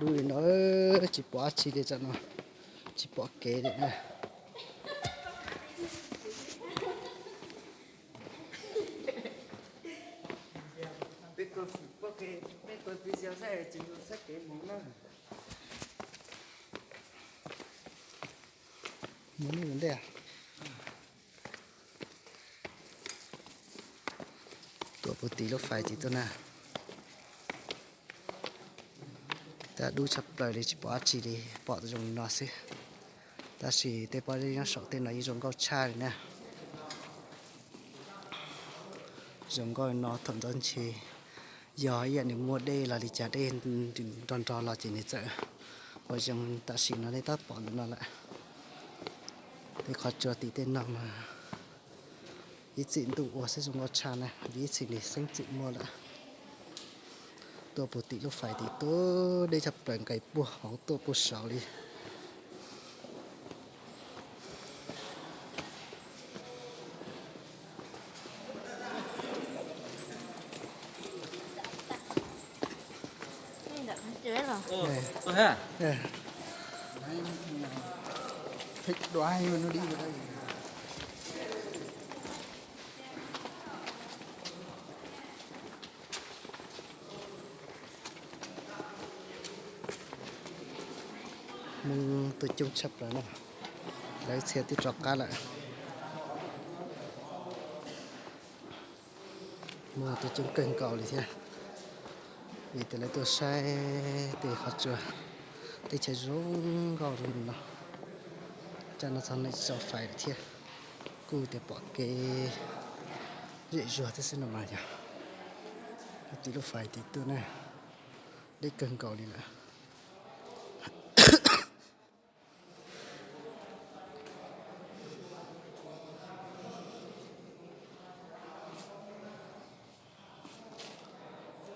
Dub li no, tsis pom dab tsi li tam no, tsis pom kev li na. Mus ntej, tuaj puag tim lub fais tim tuaj na. Tab dub tshaj plaws li tsis pom dab tsi li, pom zoo li no xwb. Tab sis tej pob zeb nyob saum tej no yeej zoo nkauj tshaj li na. Zoo nkauj no thaum ntxov ntshe yog ib yam nws muaj dej los li cas, dej nrog nrog los ces nws txawm ua zoo. Tam sim no nej tab pom ntawm no lawm. Tej qhov tsua tim tej no mas ib txwm ntuj ua xwb zoo nkauj tshaj na, ib txwm nws xeeb txwm muaj lawm. Tuaj puag tim lub fais tim tuaj, deb tshaj plaws, nqes puag hauv tuaj puag saud li. Mus tuaj coob tshaj plaws na, lawv txhia twb rov qab lawm. Mus tuaj coob kawg nkaus li thiab, vim tias lawv tuaj saib tej qhov tsua, teb chaws zoo nkauj zoo li no. Coj no txog nej tso fais lawm thiab, kuj tias pom kev zem zuag thiab xwb no mas yog. Tim lub fais tim tuaj na, deb kawg nkaus li lawm.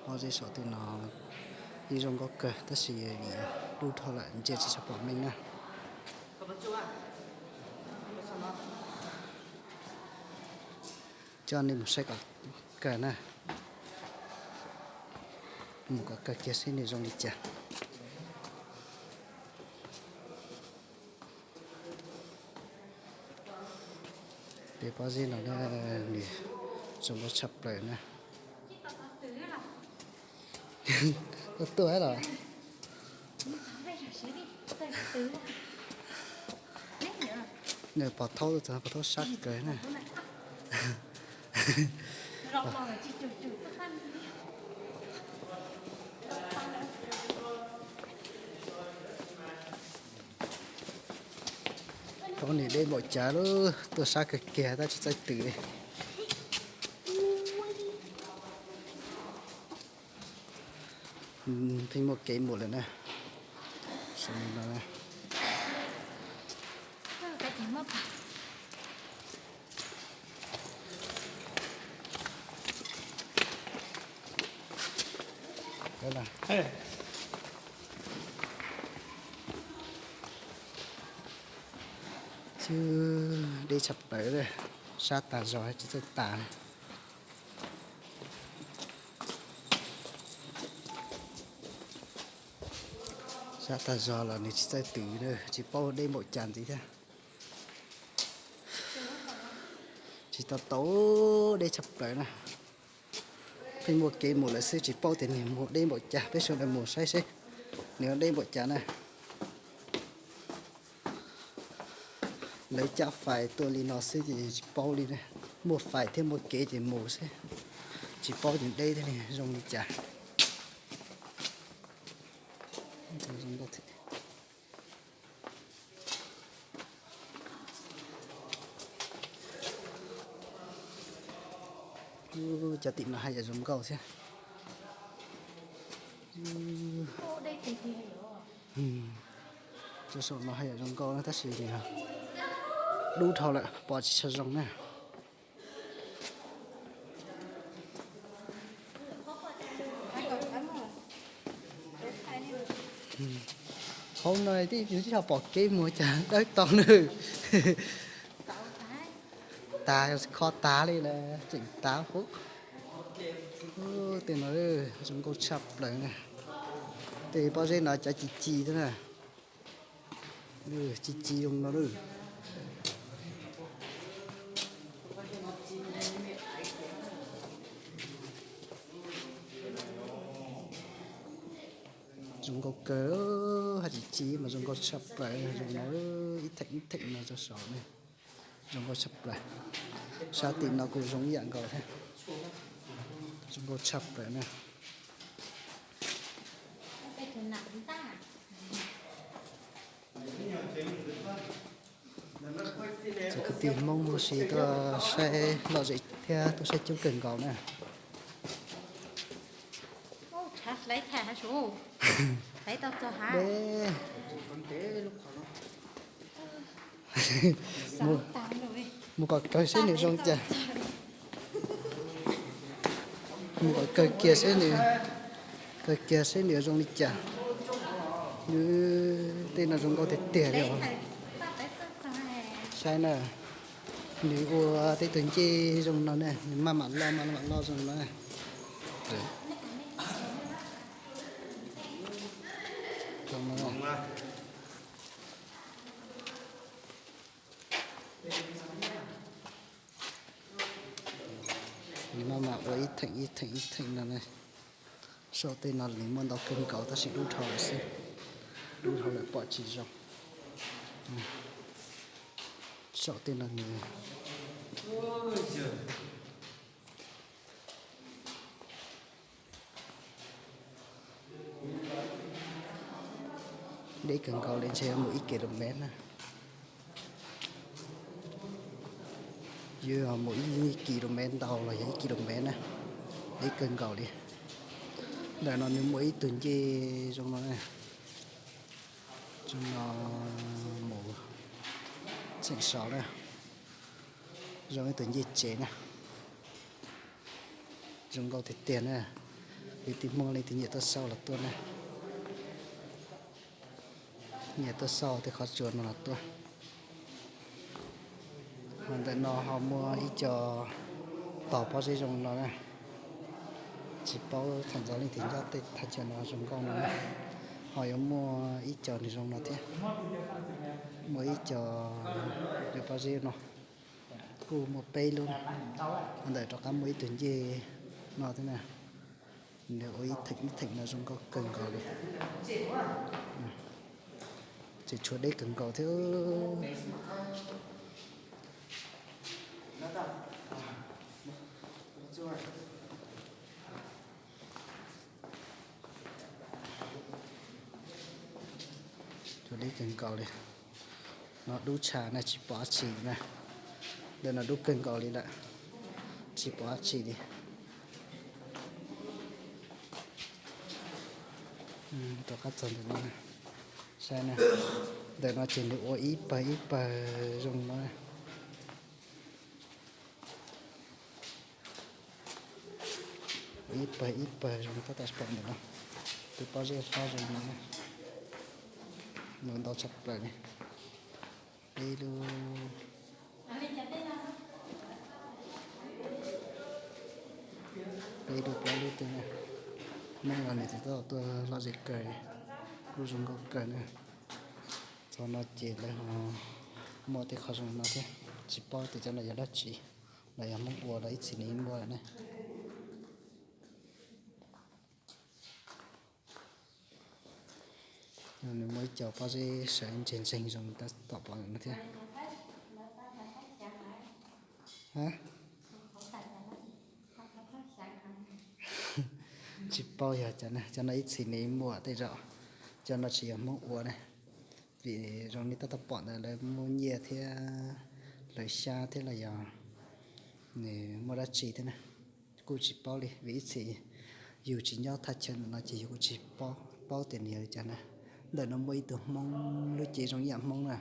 Pob zeb saum tej no yeej zoo nkauj kawg tab sis vim dub dhau lawm ntsia tsis tshua pom meej na. Coj nej mus saib kom kawg na, mus kom kawg kiag seb nws zoo li cas. Tej pob zeb no nws zoo nkauj tshaj plaws na. Tuaj los, nws pos thaub, pos thaub sab kawg na. Thaub niag deb npaum cas lub, tuaj sab kawg kiag tab tsis txawj twm li. Pheej muaj kev mus lawm na. Xwb deb tshaj plaws, sab tas zog tsis txawj tas. Sab tag zog los nws tsis txawj twm, tsis paub deb npaum cas ntxiv thiab. Tsis tau tau, deb tshaj plaws na. Pheej muaj kev mus lawm xwb tsis paub tias nws mus deb npaum cas, peb sawv daws mus saib seb nws deb npaum cas na. Lawv cab fais tuaj li no xwb ces tsis paub li na. Muaj fais thiab muaj kev ces mus xwb, tsis paub ces deb thiab li zoo li cas. Cov tim no haj yam zoo nkauj thiab. Cov saum no haj yam zoo nkauj na tab sis dub dhau lawm pom tsis tshua zoo na. Hauv no twb tsis tau pom kev mus cas dawb tau na. Tas, kho tas li lawm, tseem tas huv. Tej no zoo nkauj tshaj plaws na. Tej pob zeb no cov ci ci thiab na. Ci ci zoo no lawm. Zoo nkauj kawg, haj tsis ci mas zoo nkauj tshaj plaws zoo no. Ib theem ib theem no rau saud ne, zoo nkauj tshaj plaws. Sab tim no kuj zoo ib yam nkaus thiab, zoo nkauj tshaj plaws na. Txawm kwv tij Hmoob huv si tuaj saib lom zem thiab tuaj saib coob kawg nkaus na. Mus kom kawg seb nws zoo li cas. Mus kom kawg kiag seb nws, kawg kiag seb nws zoo li cas. Nws tej no zoo nkauj tiag tiag li os. Saib na, nws ua tej tug ncej zoo no ne, nws maj mam loj maj mam loj zoo no. Nws maj mam ua ib theem ib theem ib theem no ne. Saum tej no nws muaj ntau kawg nkaus tab sis dub dhau lawm xwb, dub dhau lawm pom tsis zoo. Saum tej no nws deb kawg nkaus li, ntshe yuav mus ib kis lus mev na. Yuav mus ib kis lus mev ntau los yog ib kis lus mev na, deb kawg nkaus li. Ntawm no nws muaj ib tug ncej zoo no, zoo no mus tseem saud na, zoo ib tug ncej tsev na. Zoo nkauj tiag tiag na. Kwv tij Hmoob leej twg nyiam tuaj xauj los tuaj na. Nyiam tuaj xauj tej qhov tsua no los tuaj. Ho ntawm no ho muaj ib co tog pob zeb zoo no na. Tsis paub thaum ntxov leej twg nyob tej thaj chaw no zoo nkauj no na. Ho yuav muaj ib co nws zoo no thiab. Muaj ib co pob zeb no. Kuj muaj peb lub. Ntawm rov qab muaj ib tug ncej no thiab na. Nws ua ib theem ib theem no zoo nkauj kawg nkaus li. Tseem tshuav deb kawg nkaus thiab. Tshuav deb kawg nkaus li. No dub tshaj na, tsis pom dab tsi na. Ntawm no dub kawg nkaus li lawm, tsis pom dab tsi li. Rov qab txog ntawm no, saib na. Ntawm no ces nws ua ib pawg ib pawg zoo no. Ib pawg ib pawg zoo tab tom pom ntawm no. Tus pob zeb hlob zoo no, nws ntau tshaj plaws li. Peb lub, peb lub plaub lub tej na. Hmoob no nws tsis tau tuaj lom zem kawg, kuj zoo nkauj kawg na. Txog no ces lawv ho muaj tej qhov zoo no thiab, tsis paub tias cov no yog dab tsi, los yog Hmoob ua los ib txhis nws muaj lawm na. Nws muaj ib co pob zeb sawv ntseeg ntseeg zoo tab tom pom no thiab. Tsis paub yog cov no, cov no ib txhis nws muaj tej zaum, cov no tsis yog Hmoob ua na. Vim zoo li tab tom pom ntawd lawv muaj nyiaj thiab, lawv xyab thiab los yog nws muaj dab tsi thiab na. Kuj tsis paub li vim ib txhis yus tsis nyob thaj chaw ntawm no ces yus kuj tsis paub, paub tias nws yog li cas na. Ntawm no muaj ib tug Hmoob lub cev zoo ib yam Hmoob na,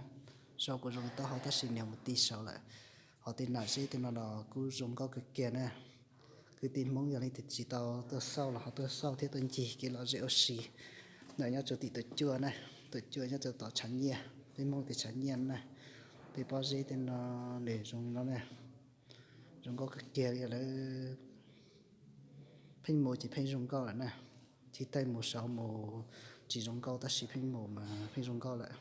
saum kuj zoo li taub hau tab sis nws mus ti saud lawm. Ho tej nam zeb tej no los kuj zoo nkauj kawg kiag na. Kwv tij Hmoob yog leej twg tsis tau tuaj xauj los ho tuaj xauj thiab tuaj ncig kev lom zem ua si. Ntawm nyob rau tim Tuam Cuaj na, Tuam Cuaj nyob rau tom tshav nyiaj, peb Hmoob tias tshav nyiaj na. Tej pob zeb tej no nws zoo no na, zoo nkauj kawg kiag li lawm. Pheej mus ces pheej zoo nkauj lawm na. Chiv thaiv mus saud mus tsis zoo nkauj tab sis pheej mus mas pheej zoo nkauj lawm.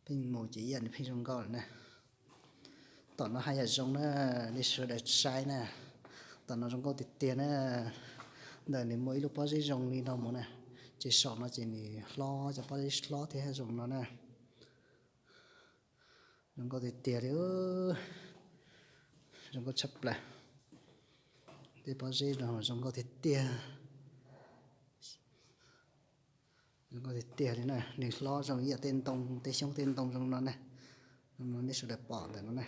Pheej mus ces ib yam nws pheej zoo nkauj lawm na. Tom no haj yam zoo na, nej sawv daws saib na. Tom no zoo nkauj tiag tiag na. Ntawm nws muaj ib lub pob zeb zoo li no mus na, ces saum no ces nws hlob, cov pob zeb hlob thiab zoo no na. Zoo nkauj tiag tiag li, zoo nkauj tshaj plaws. Tej pob zeb no zoo nkauj tiag tiag, zoo nkauj tiag tiag li na. Nws hlob zoo ib yam tej ntoo, tej xyoob tej ntoo zoo no ne. Zoo no nej sawv daws pom ntawm no ne.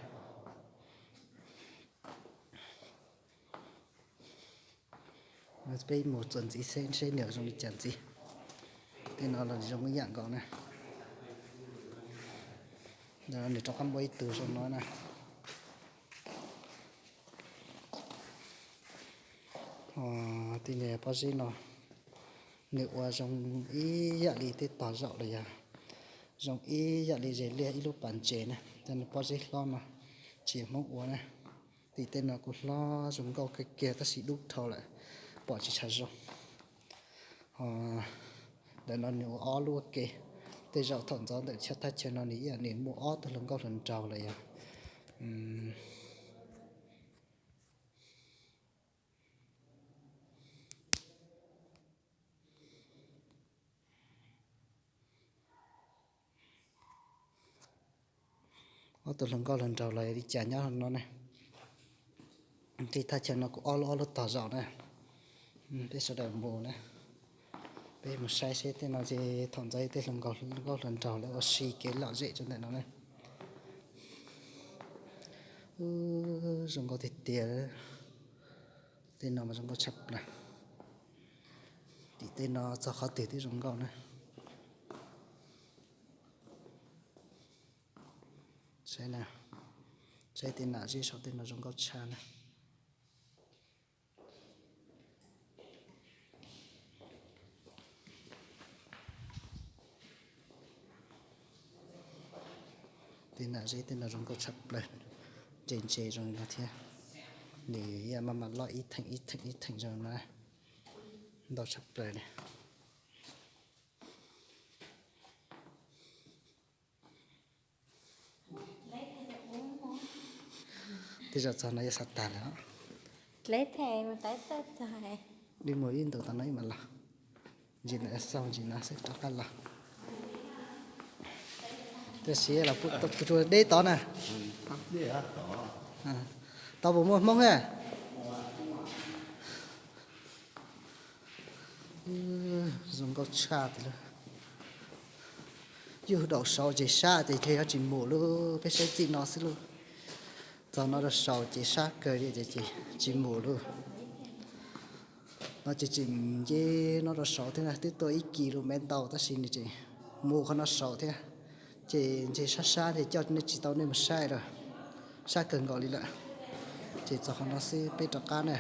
Peb mus txuas ntxiv seb nws zoo li cas ntxiv. Tej no los zoo ib yam nkaus na. Nws rov qab muaj ib tug zoo no na. Tej niag pob zeb no nws ua zoo ib yam li tej tog zaum los yog zoo ib yam li zes liaj ib lub pas ntses na. Tej pob zeb hlob no tsis yog Hmoob ua na. Tim tej no kuj hlob zoo nkauj kawg kiag tab sis dub dhau lawm, pom tsis tshua zoo. Ho ntawm no nws ua ob lub ua ke. Tej zaum thaum ntxov ntawm chaw thaj chaw no nws ib yam nws muaj ob tug hluas nkauj hluas nraug los yog ob tug hluas nkauj hluas nraug los li cas nyob no ne. Tej thaj chaw no kuj ob lub ob lub tog zaum na. Peb sawv daws mus na, peb mus saib seb tej no ces thaum ntxov tej hluas nkauj hluas nraug lawv ua si kev lom zem rau ntawm no na. Zoo nkauj tiag tiag. Tej no mas zoo nkauj tshaj plaws. Tim tej no txog qhov twg twb zoo nkauj na. Saib na, saib tej nam zeb saum tej no zoo nkauj tshaj na. Tej nam zeb tej no zoo nkauj tshaj plaws, ntse ntse zoo li no thiab. Nws yeej maj mam loj ib theem ib theem ib theem zoo no, ntau tshaj plaws li. Tej zaum txog no yuav xav tag lawm. Dib mus ib ntus tau no ib mam los. Ntsis no xaug ntsis no xwb rov qab los. Tab sis los pub tsuas deb tod na. Tau puas muaj Hmoob na? Zoo nkauj tshaj tiag lauj. Yug daum saud ces sab ces yuav tsis mus lauj, peb saib txij no xwb lauj. Txog no rau saud ces sab kawg li ces tsis mus lauj. No ces tseem nce no rau saud thiab na, twb tuaj ib kis lus mev ntau tab sis nws tseem mus qhov no saud thiab. Ces ntshe sab sab ces coj nej tsis tau nej mus saib lawm, sab kawg nkaus li lawm. Ces txog qhov no xwb peb rov qab na.